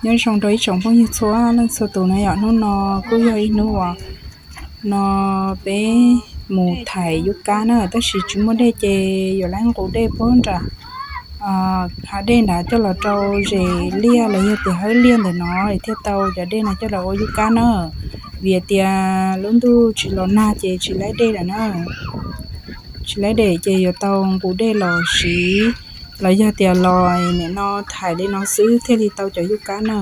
Nyob zoo rau ib tsoom phooj ywg txhua leej txhua tus na yom, hnub no kuj yog ib hnub uas no peb mus thais yub kab na, tab sis tsis muaj dej ces yuav lawv nqus dej puag nram hav dej nrad coj los rau zes liaj los yog tias hawb liaj ntawm no thiaj tau cov dej no coj los ua yub kab na. Vim tias lub ntuj tsis los nag ces tsis laib dej lawm na. Tsis laib dej ces yuav tau nqus dej los siv los yog tias los nim no thais li no xwb thiaj li tau cov yub kab na.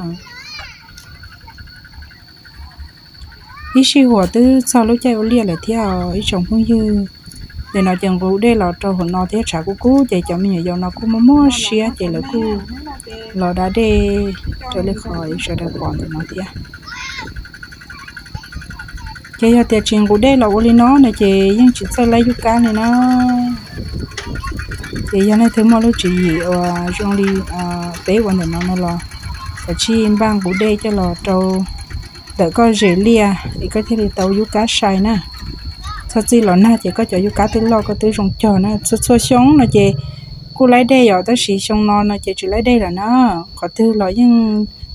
Ib sij huam twb txog lub caij ua liaj lawm thiab ib tsoom phooj ywg. Ntawm no ces nqus dej los rau hauv no thiab tshav kub kub ces cov me nyuam yaus no kuj muaj muaj siab ces lawv kuj los da dej raws li qhov sawv daws pom ntawm no thiab. Ces yog tias tsis nqus dej los ua li no no ces yeej tsis txawj laib yub kab li na. Ces yog leej twg muaj lub tswv yim uas zoo li peb ua ntawm no no los kav tsij npaj nqus dej coj los rau ntawm koj zes liaj es koj thiaj li tau yub kab sai na. Txog txij los nag ces koj cov yub kab twb loj koj twb zoo cog na. Txhua txhua xyoo no ces kuj laib dej yom, tab sis xyoo no no ces tsis laib dej lawm na. Qhov twg los yeej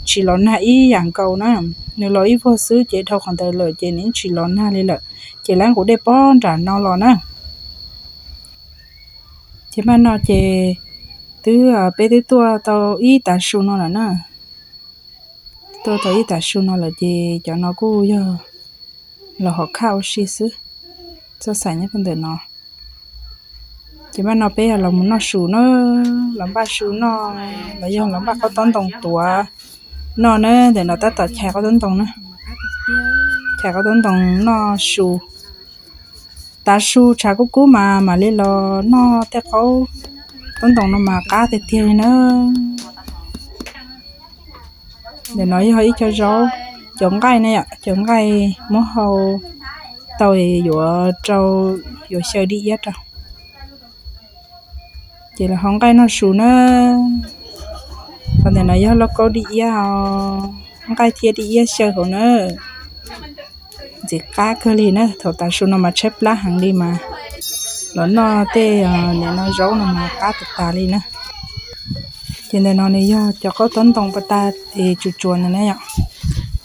tsis los nag ib yam nkaus na. Nws los ib vuag xwb ces dhau qhov ntawd lawm ces nws yeej tsis los nag li lawm. Ces lawv nqus dej puag nram no los na. Ces mas no ces twb peb twb tuaj tau ib tav su no lawm na. Tuaj tau ib tav su no lawm ces cov no kuj yog los hom khaj ua si xwb. Txoj xaim nyob rau ntawm no. Ces mas no peb yog los mus noj su na, los npaj su noj los yog los npaj qaub taub ntoo tuav noj na. Ntawm no tab tom chais qaub taub ntoo na, chais qaub taub ntoo noj su. Tav su tshav kub kub mas mam li los noj tej qaub taub ntoo no mas qab tiag tiag li na. Ntawm no yog ib co zaub, cov nqaij na yom, cov nqaij muab hau tau yuav rau, yuav xyaw dib iab rau. Ces los hau nqaij noj su na. Qhov ntawm no yog lauj kaub dib iab os, nqaij thiab dib iab xyaw hauv na. Ntxim qab kawg li na, thaum tav su no mas tshaib plab heev li mas los noj tej nim no zaub no mas qab tas tas li na. Ces ntawm no nws yog cov qaub taub ntoo pas tas es tsuas tsuas ntawm na yom.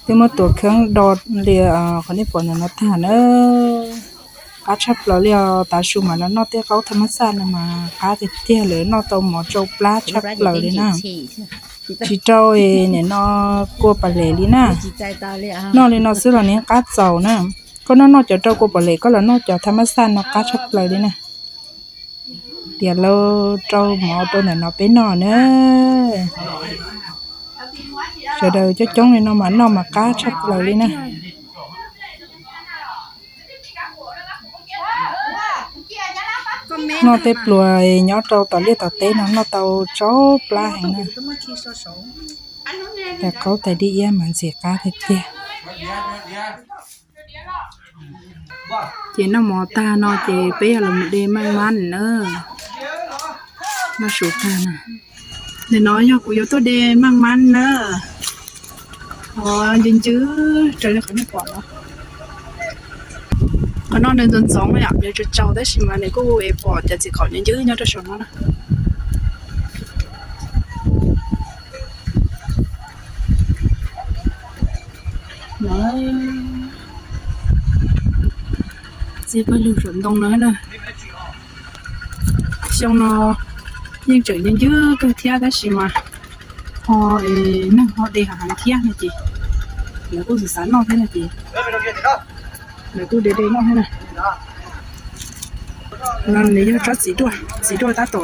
Twb muab tuav kheeb do li qhov nej pom ntawm no tag na. Qab tshaj plaws li os, tav su mas los noj tej qaub thaj mab xaj no mas qab tiag tiag, lawv noj tau mov tsau plab tshaj plaws li na. Tsis rau nim no kua pas les li na. Noj li no xwb los nws qab txaus na. Koj noj noj cov rau kua pas les, koj los noj cov thaj mab xaj no qab tshaj plaws li na. Tiam lauj, rau mov rau ntawm no peb noj na. Sawv daws coob coob li no mas noj mas qab tshaj plaws li na. Noj tej pluas nyob rau tom liaj tom teb no noj tau tsau plab heev na. Tais qaub tais dib iab mas ntxim qab tiag tiag. Ces noj mov tag no ces peb yog los mus de maj mab na. Noj su tag na. Nim no yog kuv yuav tuaj de maj mab na. Ov, ncw ncw raws li qhov nej pom no. Qhov no nws ntxoov ntxoov yom, nws tsaus tsaus tab sis mas nws kuj pom cov txiv qaub ncw ncw nyob rau saum no na. Txiv pawg lug saum ntoo no na. Xyoo no yeej tseem ncw ncw kawg thiab tab sis mas ho neeg ho de heev thiab no ces lawv kuj xav xav noj thiab no ces lawv kuj de de noj thiab na. No nws yog tsob txiv duaj, txiv duaj tab tom,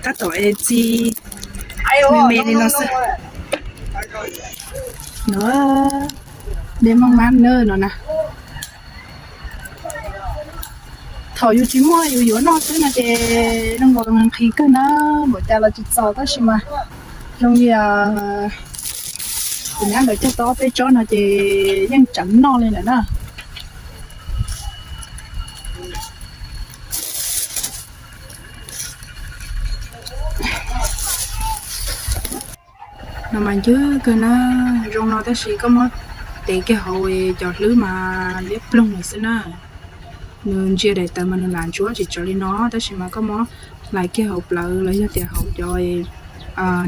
tab tom txi me me li no xwb. No, de maj mab na no na. Thaum yus tsis muaj yus yuav noj xwb no ces zoo nkaus nqhis kawg na, npaum cas los tsis txaus tab sis mas zoo li kuv nyab nkawd cog tau ob peb tsob no ces yeej tseem noj li lawm na. No mas ncw kawg na, zoo no tab sis koj muab tev kiag hauv cov hlwb mas liab ploog lawm xwb na. Nws ntsia daim tawv mas nws lam ntsuab tsis tsaus li no tab sis mas koj muab hlais kiag hauv plawv los yog tias hauv cov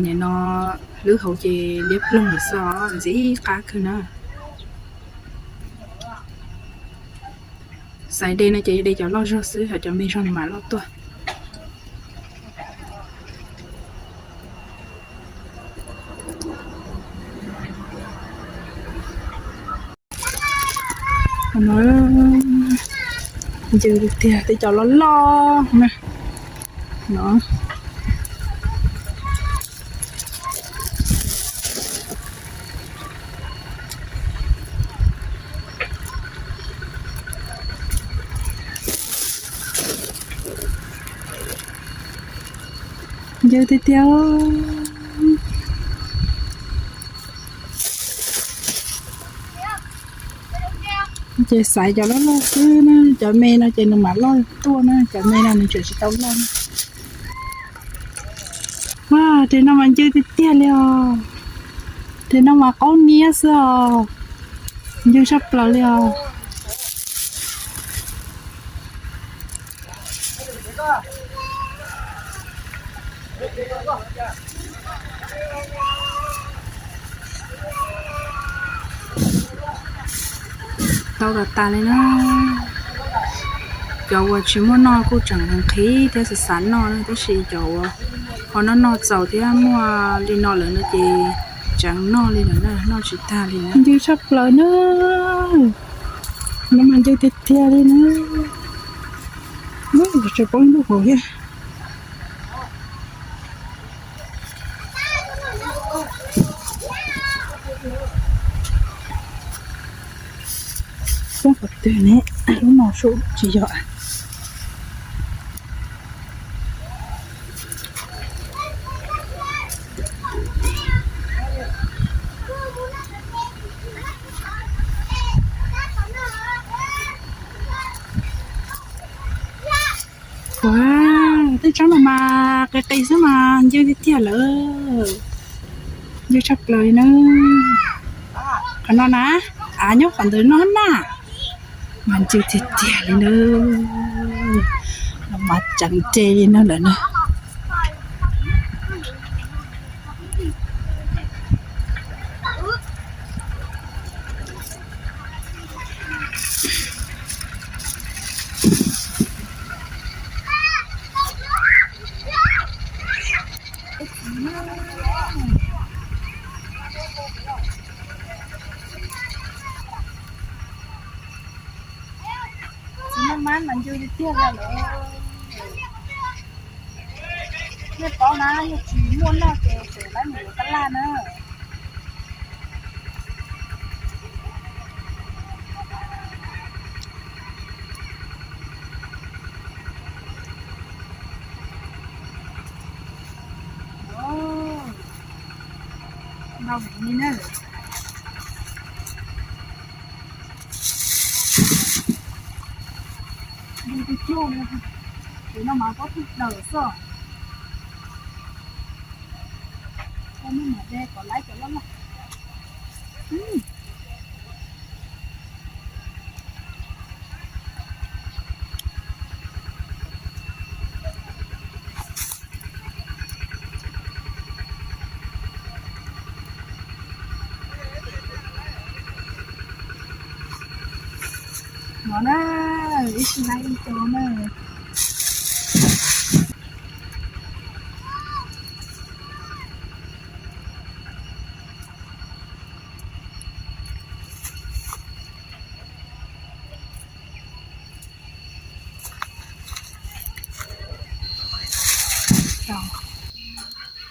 Nim no lub hauv ces liab ploog lawm xwb os, ntxim qab kawg na. Xaiv de no ces de cov loj zog xwb, ho cov me zog mam loj tuaj. Ncw tiag tiag, tej cov loj loj na. No ncw tiag tiag. Ces xaiv cov loj loj xwb na, cov me no ces nws mam loj tuaj na, cov me no nws tseem tsis tau loj na. Ua, tes no mas ncw tiag tiag li os. Tes no mas qaub niab xwb os. Ncw tshaj plaws li os. Tau tas tas li na. Cov uas tsis muaj noj kuj tseem nqhis thiab xav xav noj na, tab sis cov uas ho noj noj txaus thiab muaj li no lawm no ces tseem noj li lawm na, noj tsis tag li na. Ncw tshaj plaws na. No mas ncw tiag tiag li na. Tseem poob ib lub hauv thiab. Poob qhov twg ne? Lub no sub tsis yog. Ua, tej tsob no mas qis qis xwb mas ncw tiag tiag lawm. Ncw tshaj plaws li na. Qhov no na, av nyob qhov ntawd no na, mas ncw tiag tiag li na. Mas tseem ntse li no lawm na. Txiv maj mab mas ncw tiag tiag lawm. Nej paub na, yog tsis muaj noj ces tseem lawv mus yuav tab laj na. Ntau heev li na. Tus cuj, tus no mas pob twg daws xwb. Koj muab mam de kom laib cov loj loj. No na, ib sij hawm ib co na.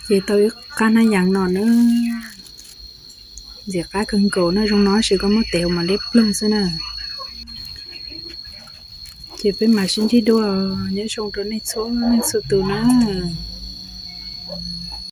Ces tau ib qab hnab yees no na. Ntxim qab kawg nkaus na, zoo no tab sis koj muab tes ua mas liab ploog xwb na. Ces peb mam sib ntsib dua, nyob zoo rau nej txhua leej txhua tus na.